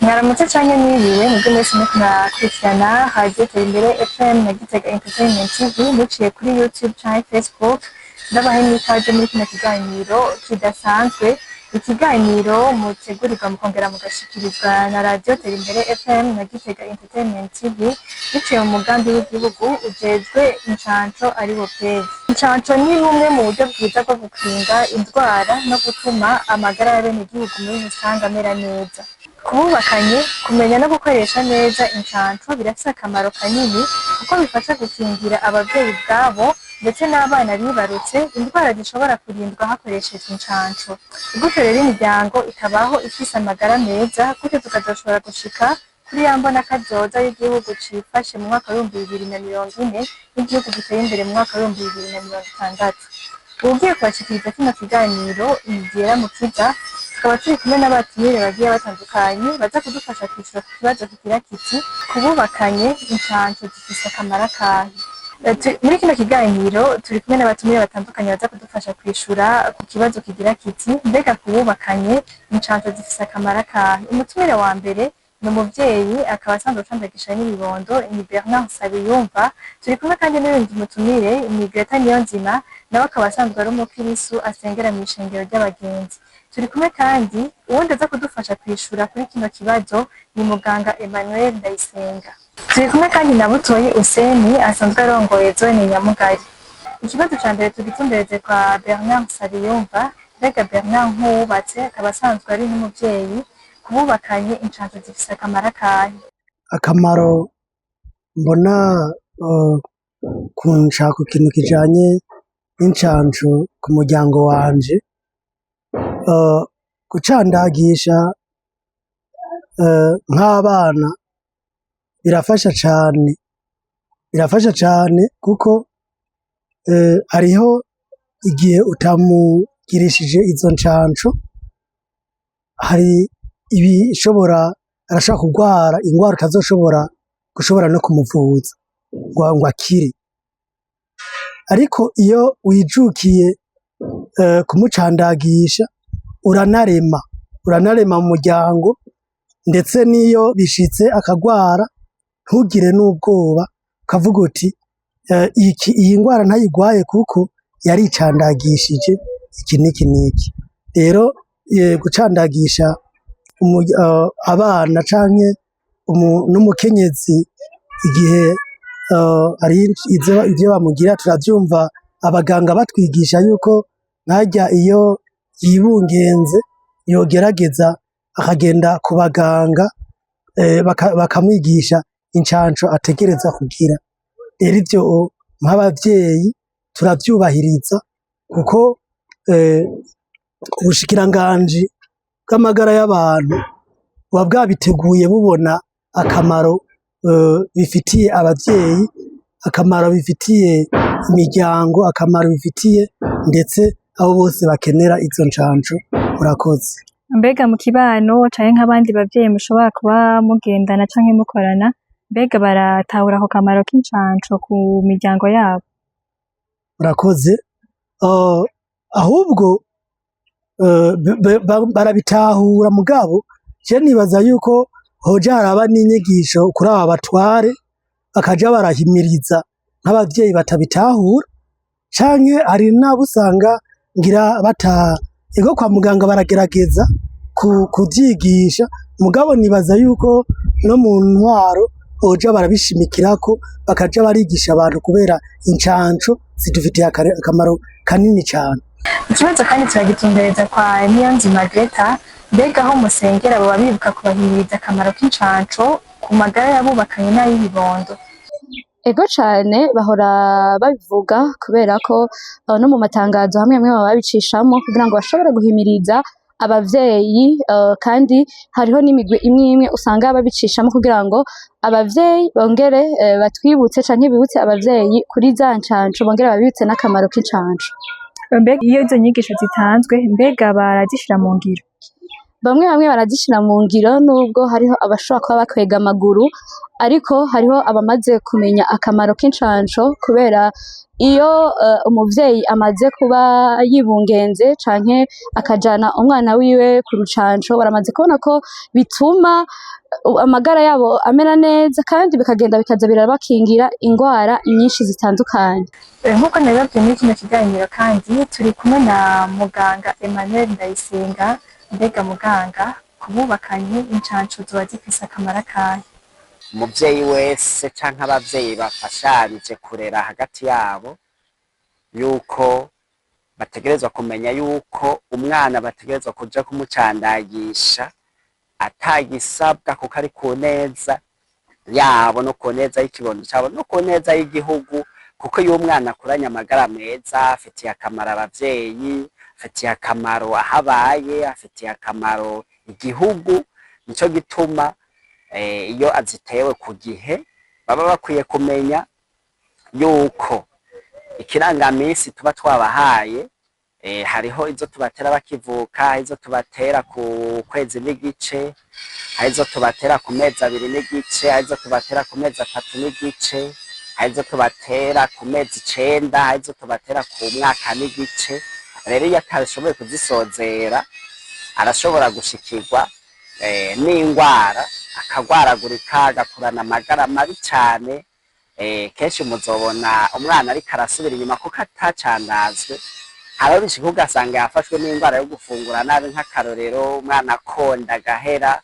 Mwaramutse canke mwiriwe mubyo mwese muriko murakurikirana Radio Terimbere FM na Gitega Entertainment TV muciye kuri YouTube canke Facebook. Ndabahe n'ikaze muri kino kiganiro kidasanzwe, ikiganiro mutegurirwa mukongera mugashikirizwa na Radio Terimbere FM na Gitega Entertainment TV biciye mu mugambi w'igihugu ujejwe incanco, ariwo PEV. Incanco ni bumwe mu buryo bwiza bwo gukinga indwara no gutuma amagara y'abenegihugu muri rusange amera neza. Kububakanye, kumenya no gukoresha neza incanco birafise akamaro kanini, kuko bifasha gukingira abavyeyi ubwabo ndetse n'abana bibarutse indwara zishobora kurindwa hakoreshejwe incanco. Gutyo rero imiryango ikabaho ifise amagara meza, gutyo tukazoshobora gushika kuri ya mbona kazoza y'igihugu cifashe mu mwaka w'2040 n'igihugu giteye imbere mu mwaka w'2060. Uwugiye kubashikiriza kino kiganiro ni Diera Mukiza, tukaba turi kumwe n'abatumire bagiye batandukanye baza kudufasha kwishura ku kibazo kigira kiti: "Kububakanye, incanco zifise akamaro akahe?" Muri kino kiganiro turi kumwe n'abatumire batandukanye baza kudufasha kwishura ku kibazo kigira kiti: "Mbega kububakanye, incanco zifise akamaro akahe?" Umutumire wa mbere ni umuvyeyi, akaba asanzwe acandagisha n'ibibondo, ni Bernard Nsabiyumva. Turi kumwe kandi n'uyundi mutumire, ni Greta Niyonzima, nawe akaba asanzwe ari umukirisu asengera mw'ishengero ry'abagenzi. Turi kumwe kandi uwundi aza kudufasha kwishura kuri kino kibazo ni muganga Emmanuel Ndayisenga. Turi kumwe kandi na Butoyi Useni, asanzwe arongoye zone Nyamugari. Ikibazo ca mbere tugitumbereze kwa Bernard Nsabiyumva. Mbega Bernard, nk'uwubatse akaba asanzwe ari n'umuvyeyi, kububakanye incanco zifise akamaro akahe? Akamaro mbona ku kintu kijanye n'incanco ku muryango wanje, gucandagisha nk'abana birafasha cane, birafasha cane kuko hariho igihe utamugirishije izo ncanco, hari ibishobora, arashobora kurwara ingwara utazoshobora gushobora no kumuvuza ngo akire. Ariko iyo wijukiye kumucandagisha, uranarema, uranarema mu muryango, ndetse n'iyo bishitse akagwara ntugire n'ubwoba, ukavuga uti iki iyi ngwara ntayigwaye kuko yaricandagishije iki n'iki n'iki. Rero gucandagisha abana canke n'umukenyezi igihe hari ivyo bamugira, turavyumva abaganga batwigisha yuko nkarya iyo yibungenze yogerageza akagenda ku baganga, bakamwigisha incanco ategerezwa kugira. Rero ivyo nk'abavyeyi turavyubahiriza, kuko ubushikiranganji bw'amagara y'abantu buba bwabiteguye bubona akamaro bifitiye abavyeyi, akamaro bifitiye imiryango, akamaro bifitiye ndetse abo bose bakenera izo ncanco. Murakoze. Mbega mu kibano canke nk'abandi bavyeyi mushobora kuba mugendana canke mukorana, mbega baratahura ako kamaro k'incanco ku miryango yabo? Murakoze. Ahubwo barabitahura, mugabo je nibaza yuko hoja haraba n'inyigisho kuri aba batware, bakaja barahimiriza nk'abavyeyi batabitahura, canke hari n'abo usanga ngira bata ego kwa muganga baragerageza kuvyigisha, mugabo nibaza yuko no mu ntwaro boja barabishimikirako, bakaja barigisha abantu, kubera incanco zidufitiye akamaro kanini cane. Ikibazo kandi turagitumbereza kwa Niyonzima Greta. Mbega aho musengera boba bibuka kubahimiriza akamaro k'incanco ku magara y'abubakanye n'ay'ibibondo? Ego cane, bahora babivuga, kubera ko no mu matangazo hamwe hamwe baba babicishamo kugira ngo bashobore guhimiriza abavyeyi, kandi hariho n'imigwi imwe imwe usanga babicishamo kugira ngo abavyeyi bongere batwibutse canke bibutse abavyeyi kuri za ncanco, bongere babibutse n'akamaro k'incanco. Mbega iyo izo nyigisho zitanzwe, mbega barazishira mu ngiro? Bamwe bamwe barazishira mu ngiro nubwo hariho abashobora kuba bakwega amaguru, ariko hariho abamaze kumenya akamaro k'incanco kubera iyo umuvyeyi amaze kuba yibungenze canke akajana umwana wiwe ku rucanco, baramaze kubona ko bituma amagara yabo amera neza kandi bikagenda bikaza birabakingira ingwara nyinshi zitandukanye. Nk'uko nabibabwiye, muri kino kiganiro kandi turi kumwe na muganga Emmanuel Ndayisenga. Mbega muganga, kububakanye incanco zoba zifise akamaro akahe? Umuvyeyi wese canke abavyeyi bafashanije kurera hagati yabo, yuko bategerezwa kumenya yuko umwana bategerezwa kuja kumucandagisha atagisabwa, kuko ari ku neza yabo no ku neza y'ikibondo cabo no ku neza y'igihugu, kuko iyo umwana akuranye amagara meza afitiye akamaro abavyeyi, afitiye akamaro aho abaye, afitiye akamaro igihugu. Nico gituma iyo azitewe ku gihe baba bakwiye kumenya yuko ikirangamisi tuba twabahaye, hariho izo tubatera bakivuka, izo tubatera ku kwezi n'igice, hari izo tubatera ku mezi 2 n'igice, hari izo tubatera ku mezi 3 n'igice, hari izo tubatera ku mezi 9, hari izo tubatera ku mwaka n'igice. Rero iyo atashoboye kuzisozera arashobora gushikirwa n'ingwara, akagwaragurika, agakurana amagara mabi cane. Kenshi muzobona umwana ariko arasubira inyuma kuko atacandazwe. Hariho bishika ugasanga yafashwe n'indwara yo gufungura nabi, nk'akarorero umwana akonda agahera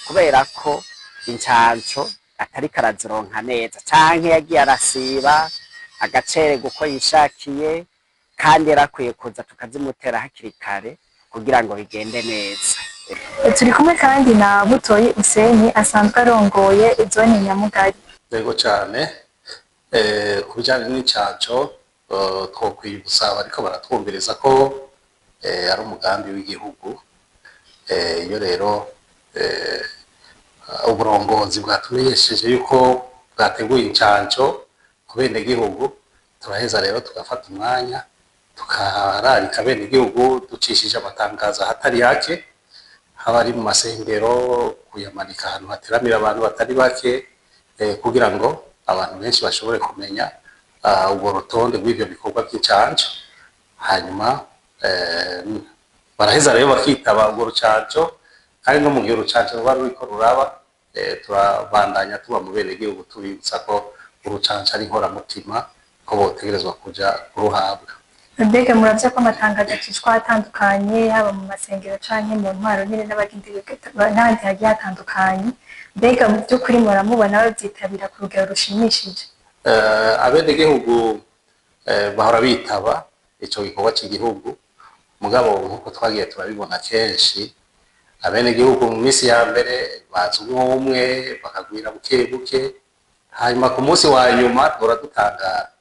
kubera ko incanco atariko arazironka neza, canke yagiye arasiba agacererwa uko yishakiye, kandi yarakwiye kuza tukazimutera hakiri kare kugira ngo bigende neza. Turi kumwe kandi na Butoyi Useni asanzwe arongoye zone Nyamugari. Yego cyane. Ku bijyanye n'incanco, twokwibutsa abariko baratwumviriza ko ari umugambi w'igihugu. Iyo rero uburongozi bwatumenyesheje yuko bwateguye incanco ku benegihugu, turaheza rero tugafata umwanya tukararika abenegihugu ducishije amatangazo ahatari hake, haba ari mu masengero, kuyamanika ahantu hateramira abantu batari bake, kugira ngo abantu benshi bashobore kumenya urwo rutonde rw'ivyo bikorwa vy'incanco. Hanyuma baraheza rero bakitaba urwo rucanco, kandi no mu gihe urucanco ruba ruriko ruraba, turabandanya tuba mu benegihugu tubibutsa ko urucanco ari inkoramutima, ko botegerezwa kuja kuruhabwa. Mbega muravye ko amatangazo acishwa atandukanye, haba mu masengero canke mu ntwaro nyene n'ahandi hagiye hatandukanye, mbega mu vy'ukuri muramubona bavyitabira ku rugero rushimishije? Abenegihugu bahora bitaba ico gikorwa c'igihugu, mugabo nkuko twagiye turabibona kenshi, abenegihugu mu minsi ya mbere baza umwe umwe, bakagwira buke buke, hanyuma ku munsi wa nyuma duhora dutangara,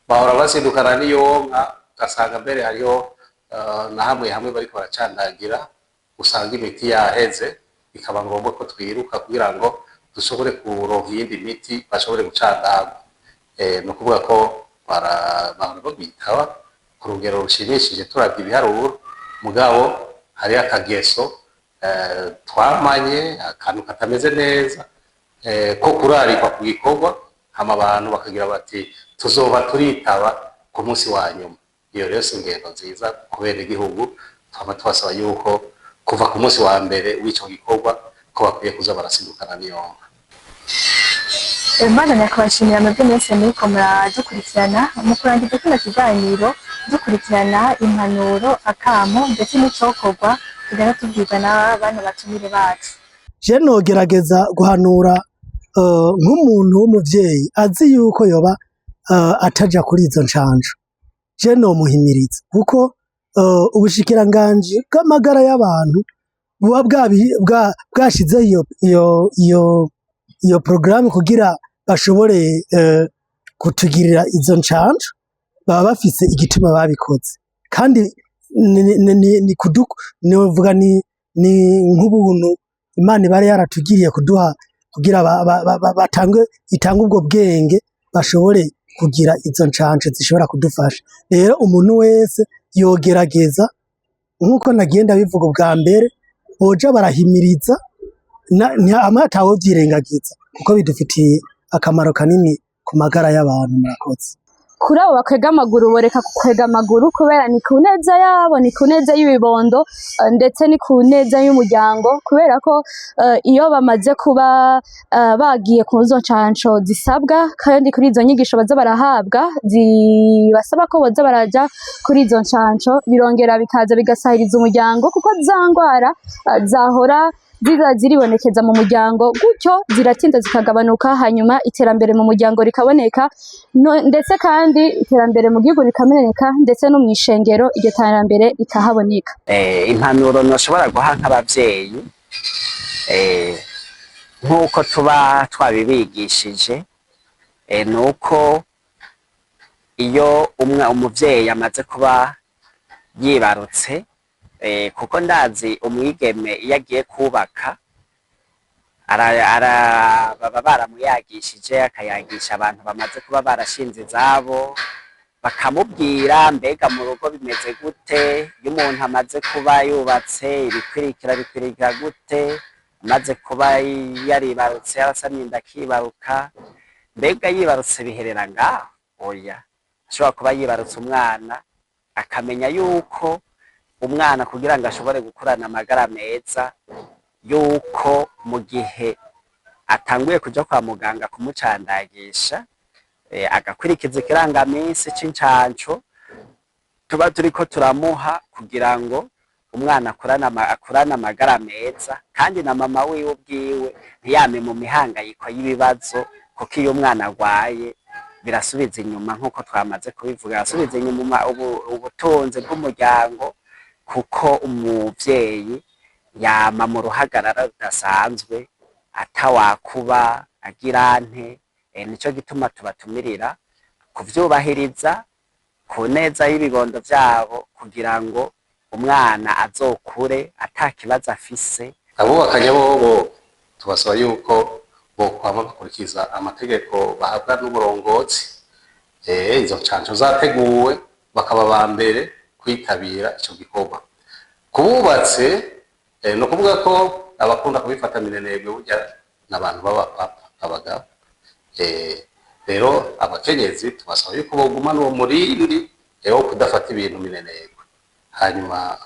bahora bazindukana n'iyonka, ugasanga mbere hariho na hamwe hamwe bariko baracandagira usanga imiti yaheze, bikaba ngombwa ko twiruka kugira ngo dushobore kuronka iyindi miti bashobore gucandagwa. Ni ukuvuga ko bahora babitaba ku rugero rushimishije turavye ibiharuro, mugabo hariyo akageso twamanye, akantu katameze neza, ko kurarikwa ku gikorwa, hama abantu bakagira bati tuzoba turitaba ku munsi wa nyuma. Iyo rero si ingendo nziza ku benegihugu. Twama tubasaba yuko kuva ku munsi wa mbere w'ico gikorwa ko bakwiye kuza barasidukana n'iyonka. Mbandanya kubashimira mwebwe mwese muriko muradukurikirana. Mu kurangiza kino kiganiro, dukurikirana impanuro, akamo ndetse n'icokorwa tugenda tubwirwa na bano batumire bacu. Je nogerageza guhanura nk'umuntu w'umuvyeyi azi yuko yoba ataja kuri izo ncanco, je nomuhimiriza kuko ubushikiranganji bw'amagara y'abantu buba bwashizeho iyo porogaramu kugira bashobore kutugirira izo ncanco, baba bafise igituma babikoze, kandi ni novuga ni nk'ubuntu Imana iba yaratugiriye kuduha kugira batange itange ubwo bwenge bashobore kugira izo ncanco zishobora kudufasha. Rero umuntu wese yogerageza nk'uko nagiye ndabivuga ubwa mbere. boja barahimiriza hamwe atawovyirengagiza, kuko bidufitiye akamaro kanini ku magara y'abantu. Murakoze. Kuri abo bakwega amaguru, boreka kukwega amaguru, kubera ni ku neza yabo, ni ku neza y'ibibondo, ndetse ni ku neza y'umuryango, kubera ko iyo bamaze kuba bagiye ku zo ncanco zisabwa, kandi kuri izo nyigisho baza barahabwa zibasaba ko boza baraja kuri izo ncanco, birongera bikaza bigasahiriza umuryango, kuko za ngwara zahora ziza ziribonekeza mu muryango gutyo ziratinda zikagabanuka, hanyuma iterambere mu muryango rikaboneka, ndetse kandi iterambere mu gihugu rikameneka, ndetse no mw'ishengero iryo terambere rikahaboneka. Impanuro noshobora guha nk'abavyeyi, nk'uko tuba twabibigishije, nuko iyo umwe umuvyeyi amaze kuba yibarutse, kuko ndazi umwigeme iyo agiye kubaka baba baramuyagishije, akayagisha abantu bamaze kuba barashinze izabo, bakamubwira mbega mu rugo bimeze gute, iyo umuntu amaze kuba yubatse ibikwirikira bikwirikira gute, amaze kuba yaribarutse, yarasamye inda akibaruka, mbega yibarutse biherera ngaho? Oya, ashobora kuba yibarutse umwana, akamenya yuko umwana kugira ngo ashobore gukurana amagara meza, yuko mu gihe atanguye kuja kwa muganga kumucandagisha, agakurikiza ikirangaminsi c'incanco tuba turiko turamuha kugira ngo umwana akurane amagara meza, kandi na mama wiwe ubwiwe ntiyame mu mihangayiko y'ibibazo, kuko iyo umwana agwaye birasubiza inyuma, nk'uko twamaze kubivuga, birasubiza inyuma ubutunzi bw'umuryango, kuko umuvyeyi yama mu ruhagarara rudasanzwe, atawakuba agira nte. Nico gituma tubatumirira kuvyubahiriza ku neza y'ibibondo vyabo, kugira ngo umwana azokure ata kibazo afise. Abubakanye bobo tubasaba yuko bokwama bakurikiza amategeko bahabwa n'uburongozi, izo ncanco zateguwe bakaba ba mbere kwitabira ico gikorwa. Kububatse, ni ukuvuga ko abakunda kubifata minenegwe burya n'abantu b'abapapa, abagabo. Rero abakenyezi tubasaba yuko bogumana uwo murindi wo kudafata ibintu minenegwe. Hanyuma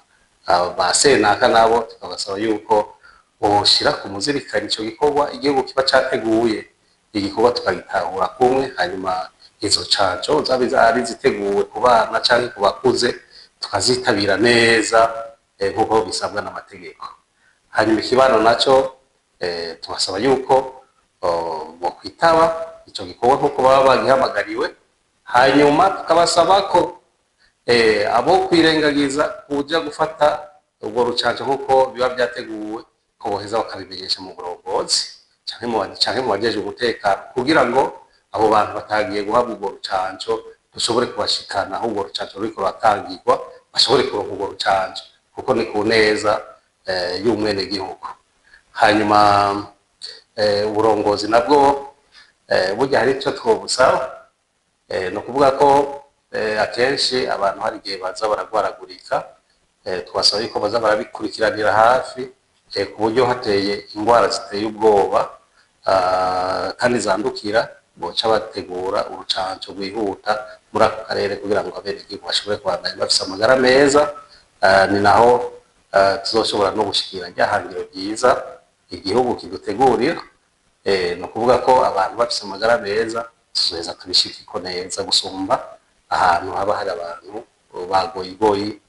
ba senaka nabo tukabasaba yuko boshira ku muzirikani ico gikorwa igihugu kiba categuye, igikorwa tukagitahura kumwe, hanyuma izo canco zaba ari ziteguwe ku bana canke ku bakuze tukazitabira neza, nk'uko bisabwa n'amategeko. Hanyuma ikibano naco, tubasaba yuko bokwitaba ico gikorwa nk'uko baba bagihamagariwe, hanyuma tukabasaba ko abo kwirengagiza kuja gufata urwo rucanco nk'uko biba vyateguwe, ko boheza bakabimenyesha mu burongozi canke mu bajejwe umutekano, kugira ngo abo bantu batagiye guhabwa urwo rucanco dushobore kubashikana aho urwo rucanco ruriko ruratangirwa, bashobore kuronka urwo rucanco, kuko ni ku neza y'umwenegihugu. Hanyuma uburongozi nabwo, burya hari ico twobusaba, ni ukuvuga ko akenshi abantu hari igihe baza baragwaragurika, tubasaba yuko baza barabikurikiranira hafi, ku buryo hateye ingwara ziteye ubwoba kandi zandukira, boca bategura urucanco rwihuta muri ako karere kugira ngo abenegihugu bashobore kubandanya bafise amagara meza. Ni naho tuzoshobora no gushikira rya hangiro ryiza igihugu kidutegurira. Ni ukuvuga ko abantu bafise amagara meza tuzoheza tubishikiko neza gusumba ahantu haba hari abantu bagoyigoyi,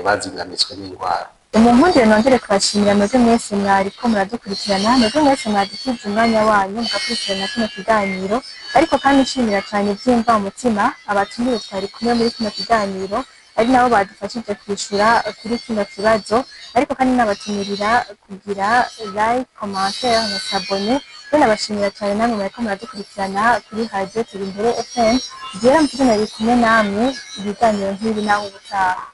bazingamitswe n'indwara. Umunkundire nongere kubashimira mwebwe mwese mwariko muradukurikirana, mwebwe mwese mwadutiza umwanya wanyu mugakurikirana kino kiganiro, ariko kandi nshimira cyane byimva umutima abatumire twari kumwe muri kino kiganiro, ari nabo badufashije kwishura kuri kino kibazo, ariko kandi nabatumirira kugira like, commentaire na s'abonner. Nabashimira cyane namwe mwariko muradukurikirana kuri Radio Terimbere FM. Diera Mutoni nari kumwe namwe ibiganiro nk'ibi naho ubutaha.